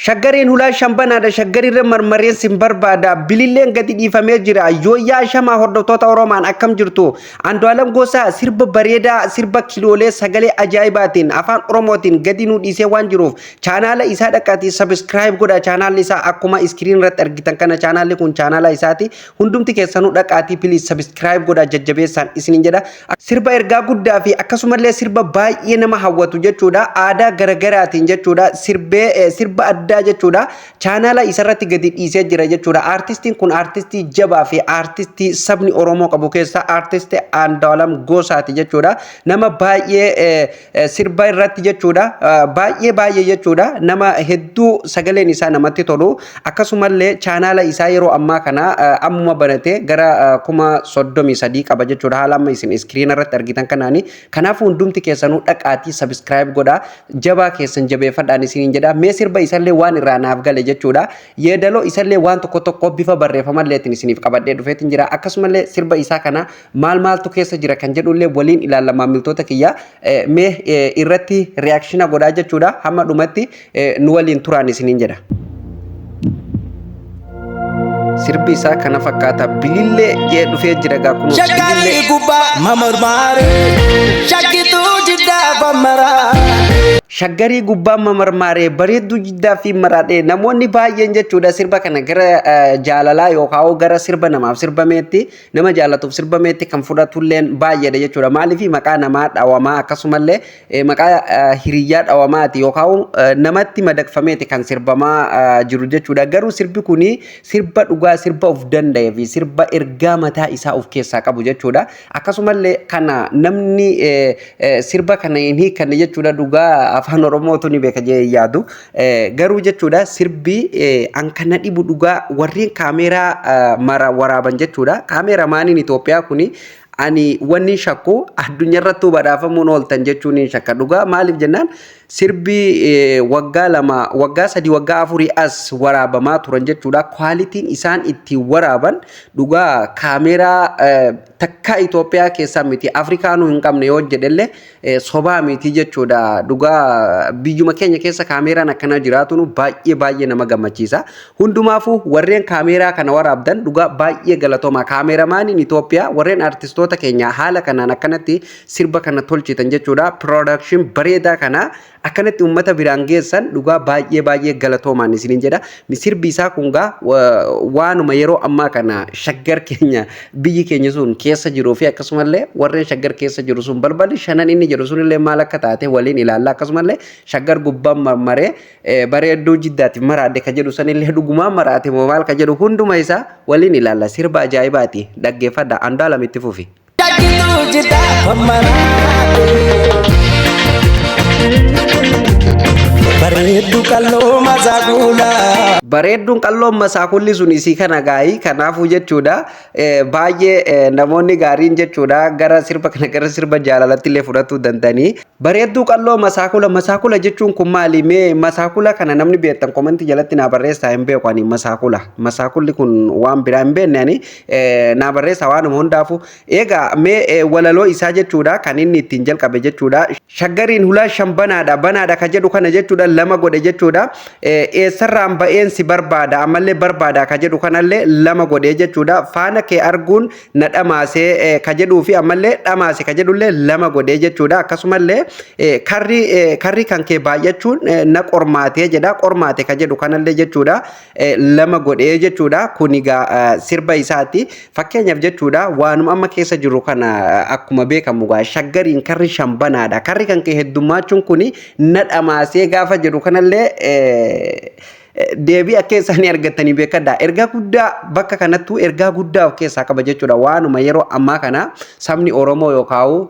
Shaggariin hulaa shambanaadha. Shaggarirra marmareen sin barbaada. Bililleen gadi dhiifamee jira. Yooyyaa shamaa hordoftoota Oromaan akkam jirtu? Andu'aalam Gosaa sirba bareedaa, sirba kiloolee sagalee ajaa'ibaatiin afaan Oromootiin gadi nu dhiisee waan jiruuf chaanaala isaa dhaqaatii subscribe godha. Chaanaalli isaa akkuma iskiriin irratti argitan kana, chaanaalli kun chaanaala isaati. Hundumti keessanuu dhaqaatii please subscribe godha, jajjabeessaan isiniin jedha. Sirba ergaa guddaa fi akkasumallee sirba baay'ee nama hawwatu jechuudha. Aadaa garagaraatiin jechuudha. Sirbee sirba addaa jechuudha. Chaanaala isarratti gadi dhiisee jira jechuudha. Aartistiin kun aartistii jabaa fi aartistii sabni Oromoo qabu keessaa aartistii Andu'aalam Gosaati jechuudha. Nama baay'ee sirba irratti jechuudha. Baay'ee baay'ee jechuudha. Nama hedduu sagaleen isaa namatti tolu. Akkasumallee chaanaala isaa yeroo ammaa kana ammuma banatee gara 33,000 qaba jechuudha. Haala amma isin iskiriina irratti argitan kanaani. Kanaafuu hundumti keessanuu dhaqaatii subscribe godhaa. Jabaa keessan jabeeffadhaan isiniin jedha. Mee sirba isallee waan irraa naaf gale jechuudha. Yeedaloo isallee waan tokko tokko bifa barreeffamalleetiin isiniif qabadhee dhufeetiin jira. Akkasumallee sirba isaa kana maal maaltu keessa jira kan jedhullee waliin ilaalla, maamiltoota kiyya. Mee irratti reaction godhaa jechuudha. Hamma dhumatti nu waliin turaan isiniin jedha. Sirbi isaa kana fakkaata, bilillee jee dhufee jira gaa kunoo Shaggarii bilillee. gubbaa mamarmaaree shakkituu jiddaa bammaraa. Shaggarii gubbaa mamarmaaree bareedduu jiddaa fi maraadhee. Namoonni baay'een jechuudha sirba kana gara jaalalaa yookaan gara sirba namaaf sirbameetti, nama jaallatuuf sirbameetti kan fudhatulleen baay'eedha jechuudha. Maaliif maqaa namaa dhawamaa, akkasumallee maqaa hiriyyaa dhawamaati yookaan namatti madaqfameeti kan sirbamaa jiru jechuudha. Garuu sirbi kuni sirba dhugaa, sirba of danda'ee fi sirba ergaa mataa isaa of keessaa qabu jechuudha. Akkasumallee kana namni sirba kana hin hiikanne jechuudha dhugaa afaan Oromootu ni beeka jee yaadu. Garuu jechuudha sirbi an kana dhibu dhugaa warreen kaameeraa mara waraaban jechuudha. Kaameeramaaniin Itoophiyaa kuni ani wanni shakku addunyaarrattuu badhaafamuun ooltan jechuun hin shakka dhugaa. Maaliif jennaan, sirbi waggaa 2, waggaa 3, waggaa 4 as waraabamaa turan jechuudha. Qualityn isaan ittiin waraaban dhugaa kaameeraa takka Itoophiyaa keessaa miti, Afrikaanuu hin qabne yoo jedhellee sobaa miti jechuudha. Dhugaa biyyuma keenya keessa kaameeraan akkana jiraatuun baay'ee baay'ee nama gammachiisa. Hundumaafuu warreen kaameeraa kana waraabdan dhugaa baay'ee galatooma. Kaameeramaaniin Itoophiyaa warreen artistoota keenya haala kanaan akkanatti sirba kana tolchitan jechuudha. Production bareedaa kana akkanatti uummata biraan geessan dhugaa baay'ee baay'ee galatoomaan isiniin jedha. Sirbi isaa kun gaa waanuma yeroo ammaa kana Shaggar keenya, biyyi keenya sun keessa jiruu fi akkasumallee warreen Shaggar keessa jiru sun, balballi shanan inni jedhu sunillee maal akka taate waliin ilaalla. Akkasumallee Shaggar gubbaan marmaree bareedduu jiddaatiif maraadhe ka jedhu sanillee dhugumaan maraate moo maal ka jedhu hunduma isaa waliin ilaalla. Sirba ajaa'ibaati, dhaggeeffadha. Andu'aalam, itti fufi. Shakkituu jiddaa bammaraa. Bareedduu qalloo masaa. Bareedduun qalloon masaakulli sun isii kana gaayii. Kanaafuu jechuudha baay'ee namoonni gaariin jechuudha gara sirba kana gara sirba jaalalatti illee fudhatuu danda'anii. Bareedduu qalloo masaakula, masaakula jechuun kun maali? Mee masaakula kana namni beektan komantii jalatti naa barreessaa. Hin beeku ani masaakula. Masaakulli kun waan biraa hin beekne ani, naa barreessaa waanuma hundaafuu. Egaa mee walaloo isaa jechuudha kan inni ittiin jalqabe jechuudha. Shaggariin hulaa shan banaadha, banaadha ka jedhu kana jechuudha lama godhe jechuudha. Eessarraan ba'een si barbaada, ammallee barbaada ka jedhu kanallee lama godhe jechuudha. Faana kee arguun na dhamaasee ka jedhuu fi ammallee dhamaase ka jedhullee lama godhe jechuudha. Akkasumallee karri kan kee baay'achuun na qormaatee jedha. Qormaate ka jedhu kanallee jechuudha lama godhee jechuudha. Kun egaa sirba isaati. Fakkeenyaaf jechuudha waanuma amma keessa jiru kana akkuma beekamu egaa Shaggariin karri shan banaadha. Karri kan kee heddummachuun kuni na dhamaasee gaafa jedhu kanallee deebii akka isaanii argatanii beekadha. Ergaa guddaa bakka kanattuu ergaa guddaa of keessaa qaba jechuudha. Waanuma yeroo ammaa kana sabni Oromoo yookaan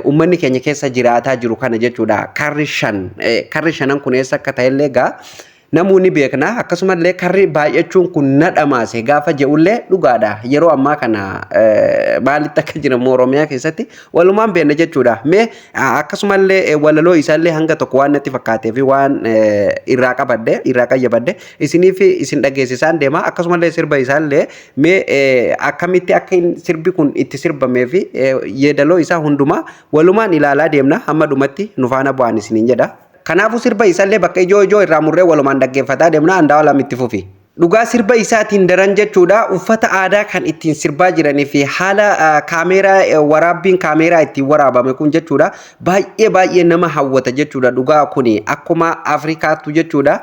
uummanni keenya keessa jiraataa jiru kana jechuudha. Karri shan, karri shanan kun eessa akka ta'ellee egaa namuu ni beekna. Akkasumallee karri baay'achuun kun na dhamaase gaafa jedhullee dhugaadha. Yeroo ammaa kana maalitti akka jiramu Oromiyaa keessatti walumaan beekna jechuudha. Mee akkasumallee walaloo isaallee hanga tokko waan natti fakkaatee fi waan irraa qabadde, irraa qayyabadde isiniif isin dhageessisaan deema. Akkasumallee sirba isaallee mee akkamitti akka sirbi kun itti sirbamee fi yeedaloo isaa hundumaa walumaan ilaalaa deemna. Hamma dhumatti nu faana bu'aan isiniin jedha. Kanaafuu sirba isallee bakka ijoo ijoo irraa murree walumaan dhaggeeffataa deemna. Andu'aalam, itti fufi. Dhugaa sirba isaatiin daran jechuudha, uffata aadaa kan ittiin sirbaa jiranii fi haala kaameeraa, waraabbiin kaameeraa ittiin waraabame kun jechuudha, baay'ee baay'ee nama hawwata jechuudha. Dhugaa kuni akkuma Afrikaattu jechuudha,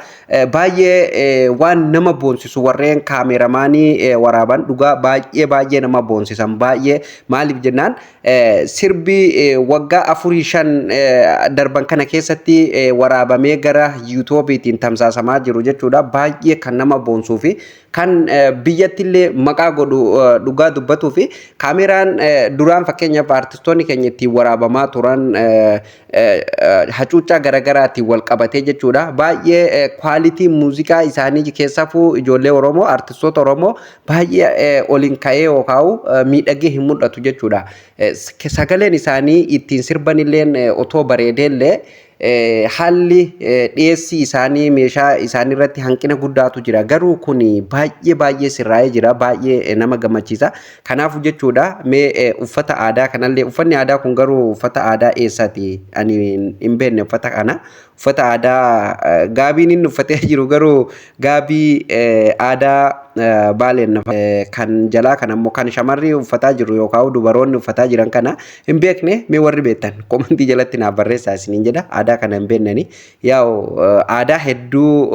baay'ee waan nama boonsisu. Warreen kaameeramaanii waraaban dhugaa baay'ee baay'ee nama boonsisan baay'ee. Maaliif jennaan, sirbi waggaa 4 5 darban kana keessatti waraabamee gara YouTubeiitiin tamsaasamaa jiru jechuudha, baay'ee kan nama boonsuu fi kan biyyattillee maqaa godhu. Dhugaa dubbatuu fi kaameraan duraan fakkeenyaaf artistoonni keenya ittiin waraabamaa turan hacuuccaa garaagaraatiin wal qabatee jechuudha, baay'ee quality muuziqaa isaanii, keessafuu ijoollee Oromoo, artistoota Oromoo, baay'ee oliin ka'ee yookaan miidhagee hin mul'atu jechuudha. Sagaleen isaanii ittiin sirbanilleen otoo bareedeellee, haalli dhiyeessii isaanii, meeshaa isaanii irratti hanqina guddaatu jira. Garuu kun baay'ee baay'ee sirraa'ee jira. Baay'ee nama gammachiisa. Kanaafuu jechuudha, mee uffata aadaa kanallee, uffanni aadaa kun garuu uffata aadaa eessaati? Ani hin beekne uffata kana. Uffata aadaa gaabiin inni uffatee jiru garuu gaabii aadaa Baaleen kan jalaa kan ammoo kan shamarri uffataa jiru yookaan dubaroonni uffataa jiran kana hin beekne. Mee warri beektan commentii jalatti naaf barreessaa isiniin jedha. Aadaa kana hin beeknani. Yaa'u aadaa hedduu,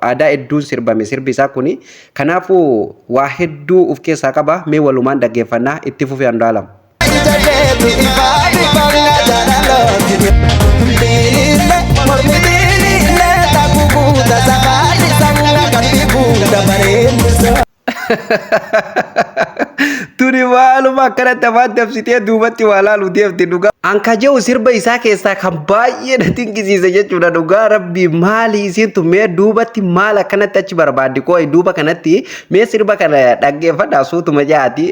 aadaa hedduun sirbame sirbi isaa kuni. Kanaafuu waa hedduu of keessaa qaba. Mee walumaan dhaggeeffannaa. Itti fufi, Andu'aalam. Ija keetu ifaa ifaa jaalalooti. Biilile mormi biilile takukuuta safaari sanga qalbii fuudha bareedisa. Tuni maaluma akkanatti afaan dabsitee duubatti waa laalu deemti dhugaa. Anka jedhu sirba isaa keessaa kan baay'ee na dinqisiise jechuudha, dhugaa rabbii. Maali isiin tun? Mee duubatti maal akkanatti achi barbaaddi? Koo duuba kanatti mee sirba kana dhaggeeffadhaa suutuma jaati.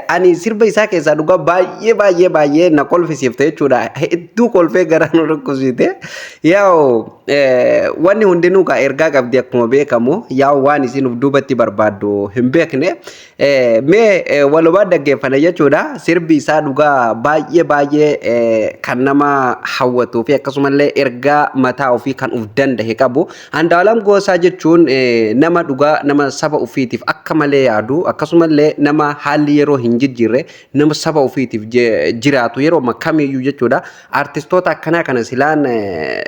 Ani sirba isaa keessaa dhugaa baay'ee baay'ee baay'ee na kolfisiifte jechuudha. Hedduu kolfee gara nu rukkisiite. Yaa'u wanni hundinuu kaa ergaa qabdi akkuma beekamu. Yaa'u waan isin uf duubatti barbaaddu hin beekne. Mee walumaan dhaggeeffana jechuudha. Sirbi isaa dhugaa baay'ee baay'ee kan nama hawwatuu fi akkasumallee ergaa mataa ofii kan uf danda'e qabu. Andu'aalam Goosaa jechuun nama dhugaa, nama saba ofiitiif akka malee yaadu, akkasumallee nama haalli yeroo hin jijjiirre, nama saba ofiitiif jiraatu yeroo kamiyyuu jechuudha. Artistoota akkanaa kana silaan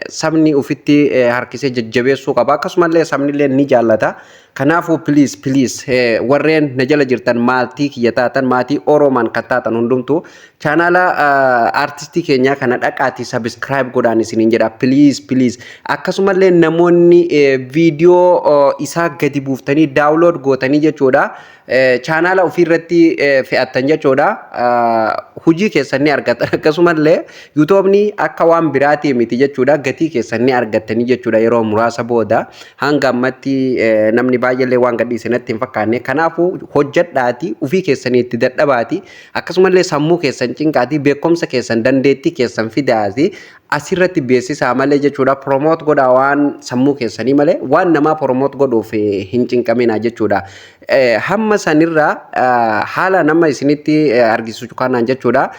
sabni ofitti harkisee jajjabeessuu qaba. Akkasumallee sabnillee ni jaallata. Kanaafuu please, please, warreen na jala jirtan, maatii kiyya taatan, maatii Oromaan kan taatan hundumtuu, chaanaala artistii keenyaa kana dhaqaatii subscribe godhaan isiniin jedha, please, please. Akkasumallee namoonni viidiyoo isaa gadi buuftanii download gootanii jechuudha, chaanaala ofiirratti fe'attan jechuudha. Hujii keessan ni argattan. Akkasumallee YouTubeni akka waan biraatii miti jechuudha. Gatii keessan ni argattanii jechuudha yeroo muraasa booda. Hanga ammatti namni baay'eellee waan gadhiise natti hin fakkaanne. Kanaafuu hojjedhaati, ofii keessanii itti dadhabaati. Akkasumallee sammuu keessan cinqaatii, beekumsa keessan, dandeettii keessan fidaati. Asirratti beeksisaa malee jechuudha. Promote godhaa waan sammuu keessanii malee, waan namaa promote godhuuf hin cinqamina jechuudha. Hamma sanirraa haala nama isinitti argisiisu kanaan jechuudha.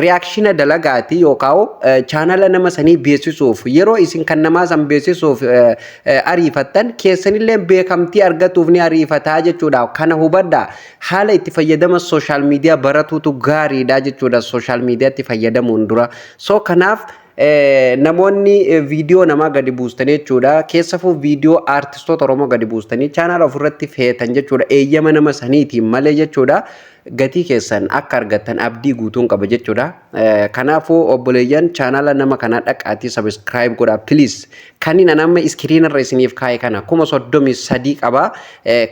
Reaction dalagaati yookaan chaanala nama sanii beeksisuuf yeroo isin kan namaa san beeksisuuf ariifattan, keessanillee beekamtii argatuuf ni ariifataa jechuudha. Kana hubadhaa. Haala itti fayyadama social media baratuutu gaariidha jechuudha, social mediatti fayyadamuun dura. So kanaaf namoonni viidiyoo namaa gadi buustanii jechuudha. Keessafuu viidiyoo aartistoota Oromoo gadi buustanii chaanaala ofirratti feetan jechuudha. Eeyyama nama saniitiin malee jechuudha. Gatii keessan akka argattan abdii guutuun qaba jechuudha. Kanaafuu obboleeyyan, chaanaala nama kanaa dhaqaatii subscribe godhaa, please. Kan inni amma screen irra isiniif kaa'e kana 33,000 qaba.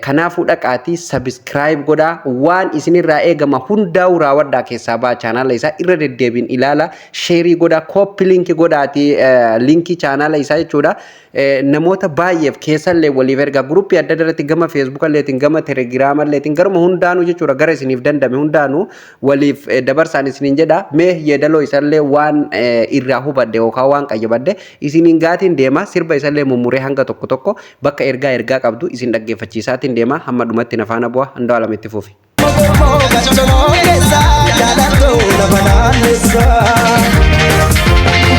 Kanaafuu dhaqaatii subscribe godhaa. Waan isinirraa eegama hundaa'u raawwadhaa, keessaa ba'a. Chaanaala isaa irra deddeebiin ilaala. Share godhaa, copy link godhaatii linkii chaanaala isaa jechuudha. Namoota baay'eef keessallee waliif ergaa, groupii adda addaa irratti, gama Facebookalleetiin, gama Telegramalleetiin, garuma hundaanuu jechuudha, gara isiniif dandame hundaanuu waliif dabarsaan isiniin jedha. Mee yeedaloo isallee waan irraa hubadhe yookaan waan qayyabadhe isiniin gaatiin deema. Sirba isallee mummuree hanga tokko tokko bakka ergaa ergaa qabdu isin dhaggeeffachiisaatiin deema. Hamma dhumatti na faana bu'a. Andu'aalam, itti fufi. Gacholoo keessa jaalatoo lafa naannessaa.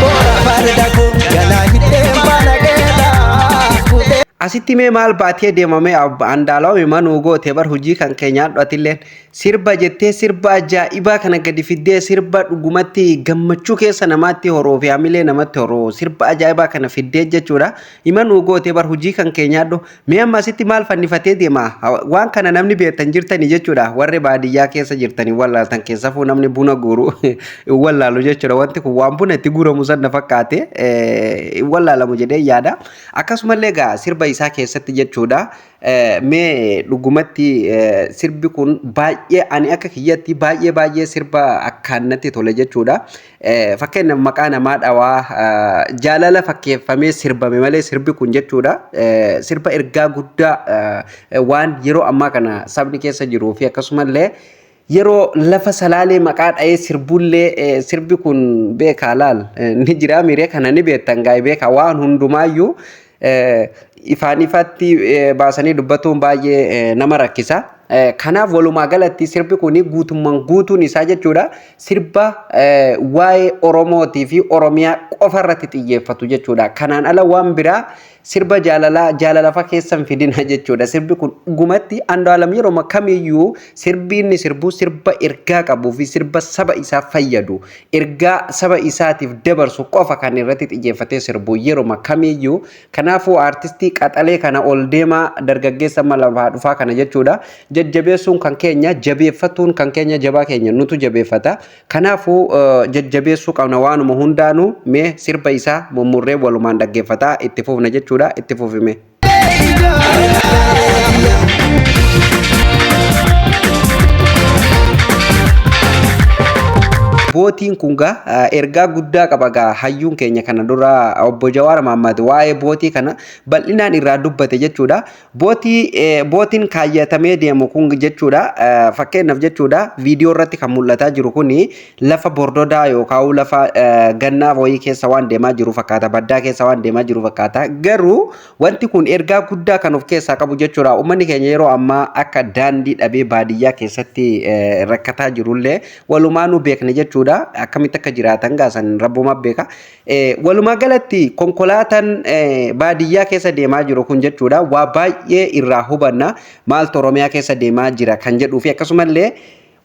Boora farda koo. Na hidheen baana keelaa. Asitti mee maal baatee deemame? Andu'aalam, manuu goote bar. Hojii kan keenyaa atilleen sirba jettee sirba ajaa'ibaa kana gadi fiddee, sirba dhugumatti gammachuu keessa namaatti horuu fi hamilee namatti horuu, sirba ajaa'ibaa kana fiddee jechuudha. Imanuu goote bar, hojii kan keenyaadhu. Mee amma asitti maal fannifatee deema? Waan kana namni beektan jirtanii jechuudha. Warri baadiyyaa keessa jirtanii wallaaltan, keessafuu namni buna guuru hin wallaalu jechuudha. Wanti kun waan buna itti guuramu sana fakkaate, hin wallaalamu jedhee yaada. Akkasumallee egaa sirba isaa keessatti jechuudha. Mee dhugumatti sirbi kun baay'ee, ani akka kiyyatti baay'ee baay'ee sirba akkaan natti tole jechuudha. Fakkeenyaaf maqaa namaa dhawaa jaalala fakkeeffamee sirbame malee, sirbi kun jechuudha. Sirba ergaa guddaa waan yeroo ammaa kana sabni keessa jiruu fi akkasumallee yeroo lafa Salaalee maqaa dha'ee sirbullee, sirbi kun beekaa laal ni jira miree kana ni beektan gaa'e beekaa. Waan hundumaayyuu ifaan ifatti baasanii dubbatuun baay'ee nama rakkisa. Kanaaf walumaa galatti sirbi kun guutummaan guutuun isaa jechuudha, sirba waa'ee Oromootii fi Oromiyaa qofa irratti xiyyeeffatu jechuudha. Kanaan ala waan biraa sirba jaalalaa jaalalafa keessan fidina jechuudha. Sirbi kun dhugumatti Andu'aalam yeroo kamiyyuu sirbi inni sirbu sirba ergaa qabuu fi sirba saba isaa fayyadu, ergaa saba isaatiif dabarsu qofa kan irratti xiyyeeffatee sirbu yeroo kamiyyuu. Kanaafuu aartistii qaxalee kana, ol deemaa dargaggeessa amma lafaa dhufaa kana jechuudha. Jajjabeessuun kan keenya, jabeeffatuun kan keenya, jabaa keenya nutu jabeeffata. Kanaafuu jajjabeessuu qabna waanuma hundaanuu. Mee sirba isaa mummurree walumaan dhaggeeffataa itti fufna jechuudha. Itti fufime. Bootiin kun gaa ergaa guddaa qaba gaa. Hayyuun keenya kana dura obbo Jawaar Mahaammad waa'ee bootii kana bal'inaan irraa dubbate jechuudha. Bootii, bootiin kaayyatamee deemu kun jechuudha. Fakkeenyaaf jechuudha, viidiyoo irratti kan mul'ataa jiru kuni lafa bordodaa yookaan lafa gannaa wayii keessa waan deemaa jiru fakkaata. Baddaa keessa waan deemaa jiru fakkaata. Garuu wanti kun ergaa guddaa kan of keessaa qabu jechuudha. Uummanni keenya yeroo ammaa akka daandii dhabee baadiyyaa keessatti rakkataa jirullee walumaanuu beekne jechuudha. Akkamitti akka jiraatan gaasan rabbuma beeka. Walumaa galatti konkolaataan baadiyyaa keessa deemaa jiru kun jechuudha, waa baay'ee irraa hubanna, maaltu Oromiyaa keessa deemaa jira kan jedhuu fi akkasumallee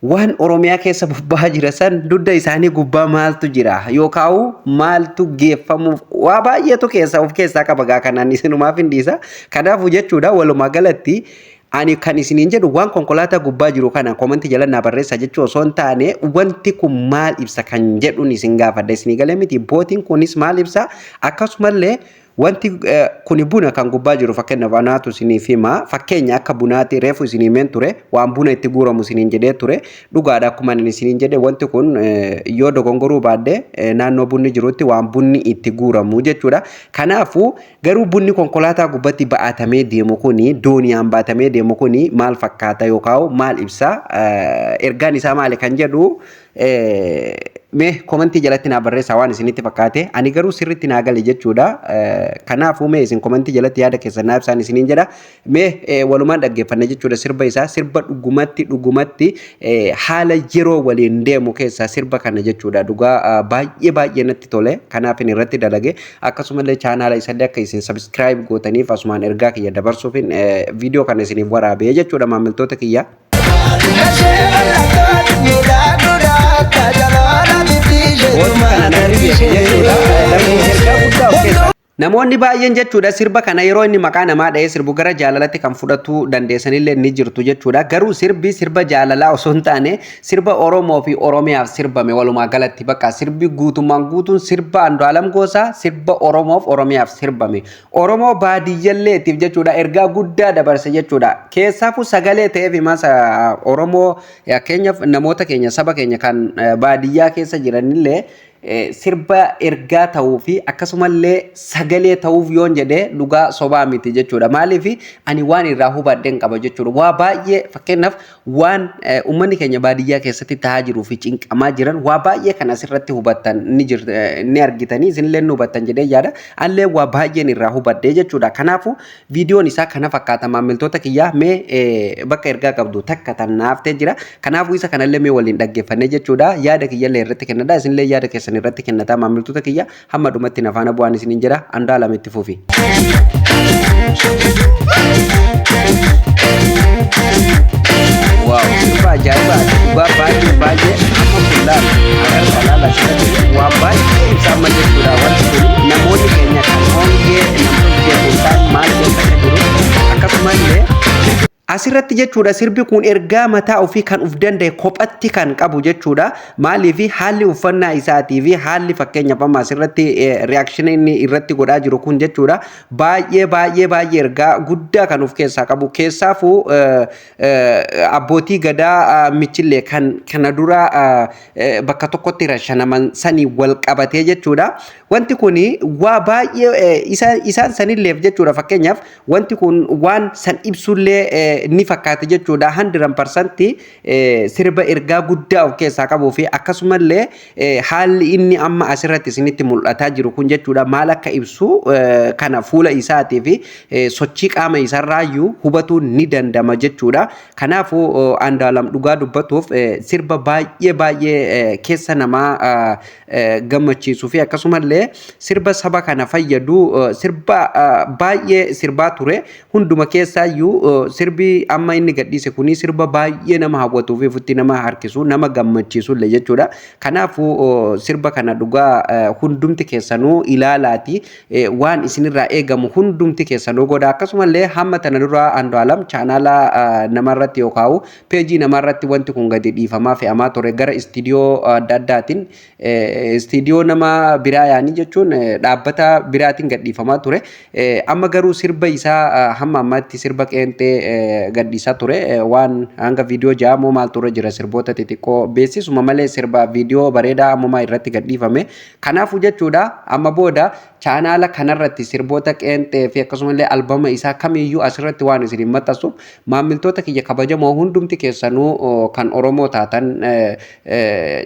waan Oromiyaa keessa bobba'aa jira san dugda isaanii gubbaa maaltu jira yookaan maaltu geeffamuuf, waa baay'eetu keessa of keessaa qaba gaa, kanaan isinumaaf hin dhiisa. Kanaafuu jechuudha, walumaa galatti ani kan isiniin jedhu, waan konkolaataa gubbaa jiru kana koomantii jala naa barreessaa jechuu osoo hin taane, wanti kun maal ibsa kan jedhuun isin gaafadha. Isinii galee miti? Bootiin kunis maal ibsa? Akkasumallee wanti kuni buna kan gubbaa jiru, fakkeenyaaf anaatu isiniif hima, fakkeenya akka bunaati. Reefu isinii himeen ture, waan buna itti guuramu isiniin jedhee ture. Dhugaadha, akkuma inni isiniin jedhe, wanti kun yoo dogongoruu baadde naannoo bunni jirutti waan bunni itti guuramu jechuudha. Kanaafuu garuu bunni konkolaataa gubbatti ba'atamee deemu kuni, dooniyaan baatamee deemu kuni maal fakkaata yookaan maal ibsa, ergaan isaa maali kan jedhu mee komantii jalatti naa barreessaa waan isinitti fakkaate. Ani garuu sirriitti naa gale jechuudha. Kanaafuu mee isin komantii jalatti yaada keessan naa ibsaan isiniin jedha. Mee walumaan dhaggeeffanne jechuudha sirba isaa. Sirba dhugumatti dhugumatti haala yeroo waliin deemu keessaa sirba kana jechuudha. Dhugaa baay'ee baay'ee natti tole, kanaaf inni irratti dalage. Akkasumallee chaanaala isallee akka isin subscribe gootaniif asumaan ergaa kiyya dabarsuufin viidiyoo kana isiniif waraabee jechuudha, maamiltoota kiyya. Ishee bal'attooti miidhagduudha akka jaloona bifti ishee Bootii kana namni beeku jechuudha. Namni ergaa guddaa of keessaa. Namoonni baay'een jechuudha, sirba kana yeroo inni maqaa namaa dha'ee sirbu gara jaalalatti kan fudhatuu dandeessanillee ni jirtu jechuudha. Garuu sirbi sirba jaalalaa osoo hin taane, sirba Oromoo fi Oromiyaaf sirbame. Walumaa galatti bakka sirbi guutummaan guutuun sirba Andu'aalam Goosaa sirba Oromoof Oromiyaaf sirbame. Oromoo baadiyyalleetiif jechuudha ergaa guddaa dabarse jechuudha. Keessaafuu sagalee ta'eef himasa Oromoo, fakkeenyaaf namoota keenya, saba keenya kan baadiyyaa keessa jiranillee sirba ergaa ta'uu fi akkasumallee sagalee ta'uuf yoon jedhee dhugaa sobaa miti jechuudha. Maaliif, ani waan irraa hubadheen qaba jechuudha. Waa baay'ee, fakkeenyaaf waan uummanni keenya baadiyyaa keessatti ta'aa jiruu fi cinqamaa jiran waa baay'ee kan asirratti hubattan ni jir ni argitanii, isinillee ni hubattan jedhee yaada. Allee waa baay'een irraa hubadhee jechuudha. Kanaafuu viidiyoon isaa kana fakkaata, maamiltoota kiyyaa. Mee bakka ergaa qabdu takka tan naaftee jira. Kanaafuu isa kanallee mee waliin dhaggeeffannee jechuudha. Yaada kiyyallee irratti kennadha. Isinillee yaada keessan keessan irratti kennataa. Maamiltoota kiyya, hamma dhumatti na faana bu'aan isiniin jedha. Andu'aalam, itti fufi. Wow, sirba ajaa'ibaa dhugaa, baay'ee baay'ee. Amma kun laala, agarra, laala, asirratti waa baay'ee ibsa amma jechuudha. Wanti kun namoonni keenya kan hongee namtolchee ta'an maal keessa akka jiru akkasumallee asirratti jechuudha, sirbi kun ergaa mataa ofii kan uf danda'e kophatti kan qabu jechuudha. Maaliif haalli uffannaa isaatii fi haalli fakkeenyaaf amma asirratti reaction inni irratti godhaa jiru kun jechuudha, baay'ee baay'ee baay'ee ergaa guddaa kan of keessaa qabu. Keessaafuu abbootii gadaa michillee kan kana dura bakka tokkotti rashanaman sanii wal qabatee jechuudha. Wanti kun waa baay'ee isaan sanilleef jechuudha. Fakkeenyaaf wanti kun waan san ibsullee ni fakkaata jechuudha. 100% sirba ergaa guddaa of keessaa qabuu fi akkasumallee haalli inni amma asirratti isinitti mul'ataa jiru kun jechuudha, maal akka ibsu kana fuula isaatii fi sochii qaama isaarraayyuu hubatuun ni dandama jechuudha. Kanaafuu Andu'aalam dhugaa dubbatuuf sirba baay'ee baay'ee keessa namaa gammachiisuu fi akkasumallee sirba saba kana fayyadu, sirba baay'ee sirbaa ture hunduma keessaayyuu sirbi amma inni gadhiise kuni sirba baay'ee nama hawwatuu fi ofitti nama harkisu, nama gammachiisu illee jechuudha. Kanaafuu sirba kana dhugaa hundumti keessanuu ilaalaati, waan isinirraa eegamu hundumti keessanuu godha. Akkasumallee hamma tana dura Andu'aalam chaanaala namarratti yookaan peejii namarratti wanti kun gadi dhiifamaa fe'amaa ture, gara istiidiyoo adda addaatiin, istiidiyoo nama biraa yaanii jechuun dhaabbata biraatiin gadhiifamaa ture. Amma garuu sirba isaa hamma ammaatti sirba qeenxee gadhiisaa ture. Waan hanga viidiyoo 6 moo maaltu irra jira, sirboota xixiqqoo beeksisuma malee sirba viidiyoo bareedaa ammumaa irratti gadhiifame. Kanaafuu jechuudha, amma booda chaanaala kanarratti sirboota qeenxee fi akkasumallee albama isaa kamiyyuu asirratti waan isin maxxansuuf, maamiltoota kiyya kabajamoo hundumti keessanuu kan Oromoo taatan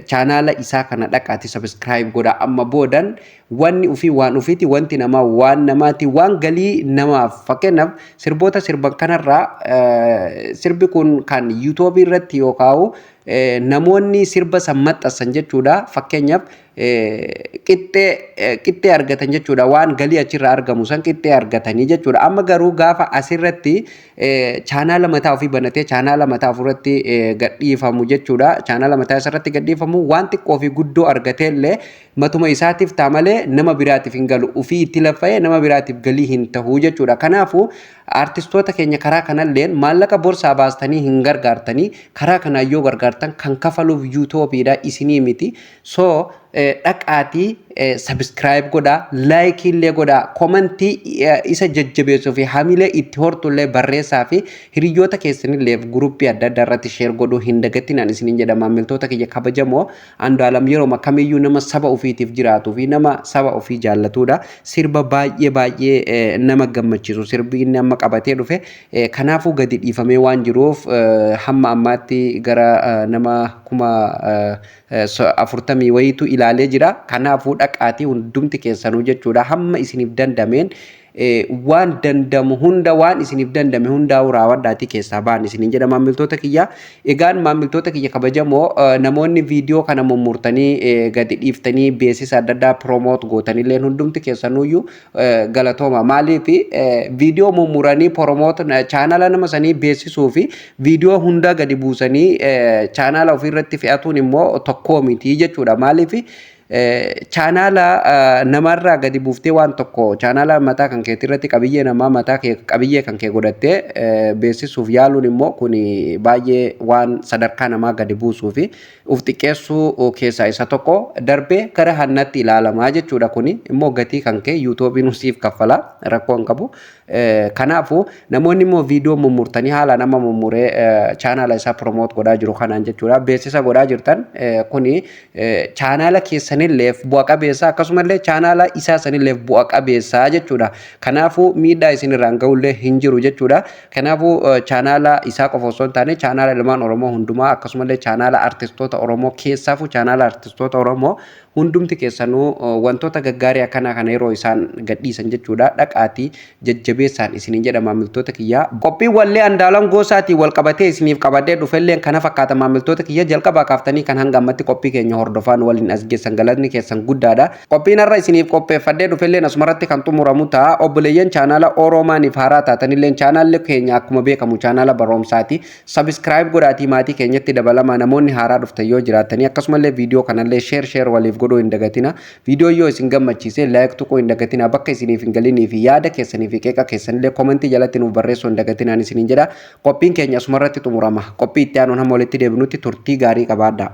chaanaala isaa kana dhaqaati subscribe godha. Amma boodan wanni ufii waan ufiiti, wanti namaa waan namaati, waan galii namaaf. Fakkeenyaaf sirboota sirban kanarraa sirbi kun kan yuutuubii irratti yookaan namoonni sirba san maxxansan jechuudha. Fakkeenyaaf qixxee qixxee argatan jechuudha, waan galii achirraa argamu san qixxee argatanii jechuudha. Amma garuu gaafa asirratti chaanaala mataa ofii banatee chaanaala mataa ofirratti gadhiifamu jechuudha, chaanaala mataa isarratti gadhiifamu, waan xiqqoo fi guddoo argatee illee matuma isaatiif ta'a malee nama biraatiif hin galu. Ofii itti laffa'ee nama biraatiif galii hin ta'u jechuudha. Kanaafuu artistoota keenya karaa kanalleen maallaqa borsaa baastanii hin gargaartanii, karaa kanaan yoo gargaartan kan kafaluuf yuutuubiidha, isinii miti. So dhaqaatii subscribe godhaa, like illee godhaa, comment isa jajjabeessuu fi hamilee itti hortullee barreessaa fi hiriyoota keessanillee guruppii adda addaa irratti share godhuu hin dagatinaan isiniin jedha. Maamiltoota kiyya kabajamoo, Andu'aalam yeroo kamiyyuu nama saba ofiitiif jiraatuu fi nama saba ofii jaallatudha. Sirba baay'ee baay'ee nama gammachiisu sirbi inni amma qabatee dhufe. Kanaafuu gadi dhiifamee waan jiruuf hamma ammaatti gara nama 40,000 wayiitu ilaalee jira. Kanaafuu dhaqaatii hundumti keessanuu jechuudha, hamma isiniif dandameen waan dandamu hunda, waan isiniif dandame hundaa'uu raawwadhaatii keessaa ba'an isiniin jedha, maamiltoota kiyya. Egaan maamiltoota kiyya kabajamoo, namoonni viidiyoo kana mummurtanii gadi dhiiftanii beeksisa adda addaa promote gootanillee hundumti keessanuyyuu galatooma. Maaliif viidiyoo mummuranii promote chaanala nama sanii beeksisuu fi viidiyoo hunda gadi buusanii chaanala ofiirratti fe'atuun immoo tokkoo miti jechuudha. Maaliif chaanaala namarraa gadi buuftee waan tokko chaanaala mataa kan keetii irratti qabiyyee namaa mataa kee qabiyyee kan kee godhattee beeksisuuf yaaluun immoo kun baay'ee waan sadarkaa namaa gadi buusuu fi uf xiqqeessuu keessaa isa tokko, darbee gara hannaatti ilaalamaa jechuudha. Kuni immoo gatii kan kee yuutuubiin siif kaffala, rakkoo hin qabu. Kanaafuu namoonni immoo viidiyoo mummurtanii haala nama mummuree chaanaala isaa promote godhaa jiru kanaan jechuudha beeksisa godhaa jirtan, kuni chaanaala keessanilleef bu'a qabeessa, akkasumallee chaanaala isaa sanilleef bu'a qabeessa jechuudha. Kanaafuu miidhaa isin irraan ga'ullee hin jiru jechuudha. Kanaafuu chaanaala isaa qofa osoo hin taane chaanaala ilmaan Oromoo hundumaa, akkasumallee chaanaala artistoota Oromoo, keessaafuu chaanaala artistoota Oromoo hundumti keessanuu wantoota gaggaarii akkanaa kana yeroo isaan gadhiisan jechuudha, dhaqaatii jajjabeessaan isiniin jedha, maamiltoota kiyyaa. Qophiin wallee Andu'aalam Gosaatiin wal qabatee isiniif qabadee dhufelleen kana fakkaata, maamiltoota kiyya. Jalqabaa kaaftanii kan hanga ammatti qophii keenya hordofaan waliin as geessan galatooma. Galatni keessan guddaadha. Qophiin har'a isiniif qopheeffadhee dhufelleen asumarratti kan xumuramu ta'a. Obboleeyyan chaanaala Oroomaaniif haaraa taatanilleen, chaanaalli keenya akkuma beekamu chaanaala barumsaati. Subscribe godhaatii maatii keenyatti dabalamaa, namoonni haaraa dhuftan yoo jiraatanii. Akkasumallee viidiyoo kanallee share share waliif godhuu hin dagatina. Viidiyoo yoo isin gammachiise like tuquu hin dagatina. Bakka isiniif hin galinii fi yaada keessanii fi qeeqa keessanillee comment jalatti nuuf barreessuu hin dagatinaan isiniin jedha. Qophiin keenya asumarratti xumurama. Qophii itti aanuun hamma walitti deebinutti turtii gaarii qabaadhaa.